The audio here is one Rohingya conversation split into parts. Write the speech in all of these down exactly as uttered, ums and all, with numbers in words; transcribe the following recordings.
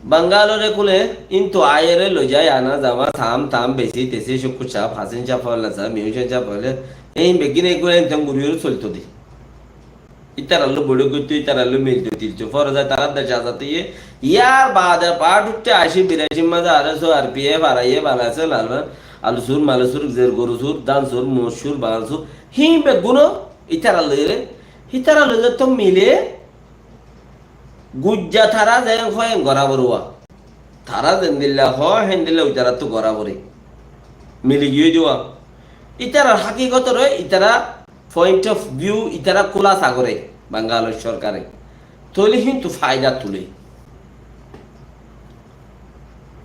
Bangalore kule, intu aiyóre loizai ana zawa, sam tam besi tesi, cukkur saf, hasin saf, holla saf, miucen saf hoile, ei beggine kule intan guriyóre solto de. Itaralloi boitok goitto, itaralloi milto tilto, fore zai tarar dece azad óiye. Yar bade part utte aci biraci maze R S O, R P F, R I F, L S S, lalban, alusur, malusur, zer gorusur, dansur, mossur, bangalsur, hín begguno itaralloi re, itaralloi zetto mile, gujja tara zen hoó en gora foribó. Tara zendilla hoó, héndilla itarattu gora fore. Mili giyói de. Itarar hákikotore, itara point of view, itara kúlasa gore Bangalor sorkare. Tóile hintu faida tule.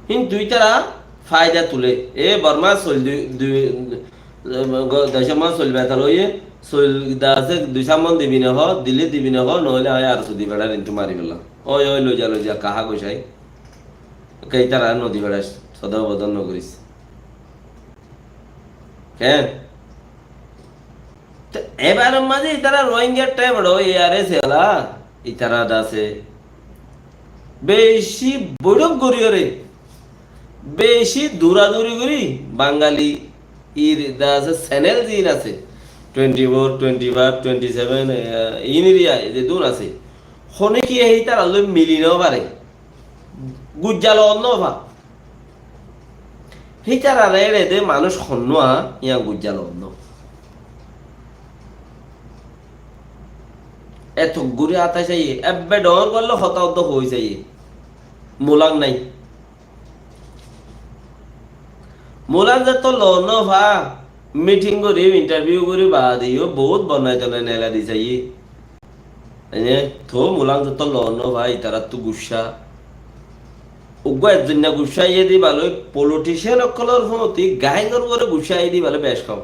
Hintu itara faida tule. E Borma soil dui, dui, go-, decor mazé soil betal óiye, soil de asé dui cár mon dibi né hoó, dile dibi né hoó, noóile añí ar sudi beçar intu mari felaiyum. Ói, ói, loiza, loiza, kaha goisái. Ke itarare no di beçar, sodor bodor no goris. Keén? Te ebar mazé itara Rohingya te boro, A R S ola, itara de asé beci boitok gorí óre, beci duraduri gorí, Bangali ir de asé channel zin asé, twenty four, twenty five, twenty seven, eh, in area, e zedún asé. Hone ki e itaralloi mili no fare. Gujja loon no fa. Hítarare eçe de manúic honnúa, yián gujja loon no. Eto guri ata saiye, ebbe dhoóñr golle hotá uddá hoi saiye. Mulang nai. Mulang zetto loon no fa, meeting gori, interview gori baade yó bout bonnai tonai nela di saiye. Ene, to Mulang zetto loon no fa, itarattu guccá. Uggwá ezzonnya guccá aiyé de íba loi, politician ókkolor fúnti, gang or uore guccá aiyé de íba loi bec hom.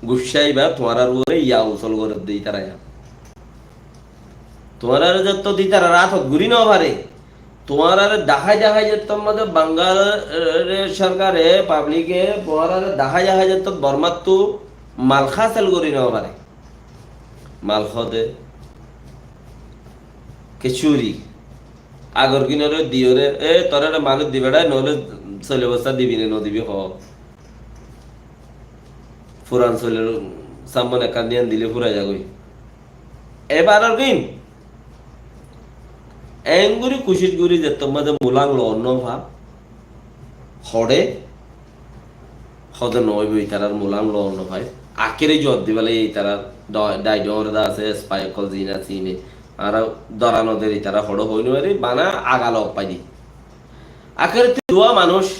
Guccá íba tuáñrar uore ya usol gorer de ítara ya. Tuáñrare zetto de ítarar átot guri no fare. Tuáñrare dahái dahái zetto mazé Bangal, e, e, sorkare, public e, tuáñrare dahái dahái zetto Bormattu mal hásel gori no fare. Mal hode. Ke curi. Agor kinore diyore, e, torare manúic di beçai, noóile soile bosta dibi ne no dibi hoó. Furan soilor samman ekkán diyan dile furai zagoi. Ebar ar gin. Engori kucic gori zetto mazé Mulang loon no fa. Hode, hode no óibo, itarar Mulang loon no fai. Akere jot diba lage itarar dai dor da asé, spy ókkol zin asé ine. Añára dora no der itara hode hoi no fari, bana aga log pai di. Akere tui duwa manúic,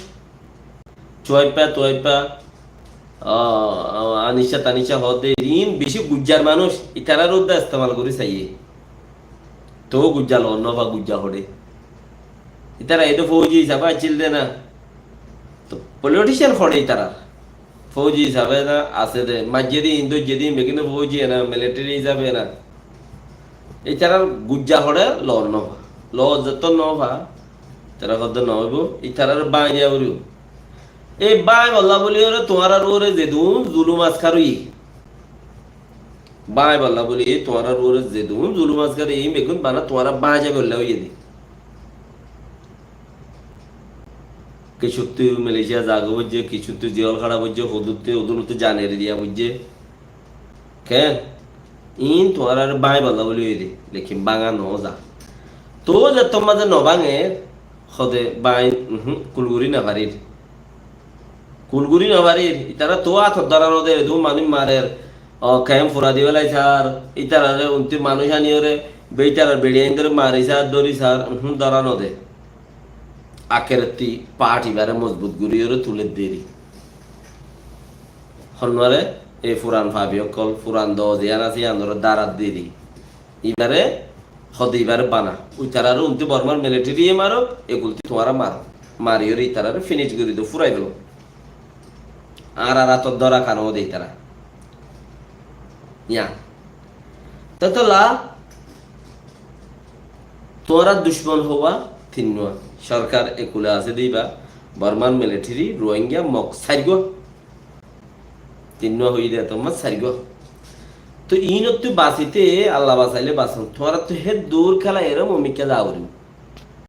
Cuaippa, Tuaippa, a, a, Anisha, Tanisha hoó de, iín beci gujjar manúic, itarar uddá estemal gori saiye. To gujja loon no fa, gujja hode. Itara edo fouji hisabe accíl de na. To politician hode itarar. Fouji hisabe na, asé de. Majje de iín, dóijje de iín, beggín fouji ena, military hisabe ena. Itarar gujja hode loon no fa. Loon zetto no fa, itara hodde no óibo, itarar báñgi diya foribo. Ei báñgi bolla buli ore tuáñrar uore zedún zulum askar óiye. Báñgi bolla buli tuáñrar uore zedún zulum askar óiye, iín beggún bana tuáñra báñgi bolla óiye de. Kissúttu Malaysia zaga foijje, kissúttu jel hára foijje, hodúttu, hodúttu jan eri diya foijje. Keén? Iín tuáñrare báñgi bolla buli óiye de, lekin báñga no za. To zetto mazé no báñger, hode báñgi, uhum, kul gori no farir. Kul gori no farir, itara to átot dora no der, to manúic marer, o, kemp fura di felai sar, itarare unti manúic aniyore, be itarar beçi aindore mari sar, dori sar, uhum, dora no der. Akeretti party ibare mozbut gori ore tule deri. Honnúare, e furan fabi ókkol, furan do ziyan asé, iyanore darat deri. Ibare, hode ibare bana. Itarar unti Bormar military ye maro, e kulti tuáñra maro. Mari ore itarare finish gori do, furai felo. Añárar átot dora kano de itara. Yián. Tetolla tuáñra ducmon howa tinnúa. Sorkar ekule asé de iba, Bormar military, Rohingya, Mog, sairgua. Tinnúa hoiye de tomar sairgua. To iínottú basite, Allah basaile bason. Tuáñrattu he dur kéla ere momikka za foribo.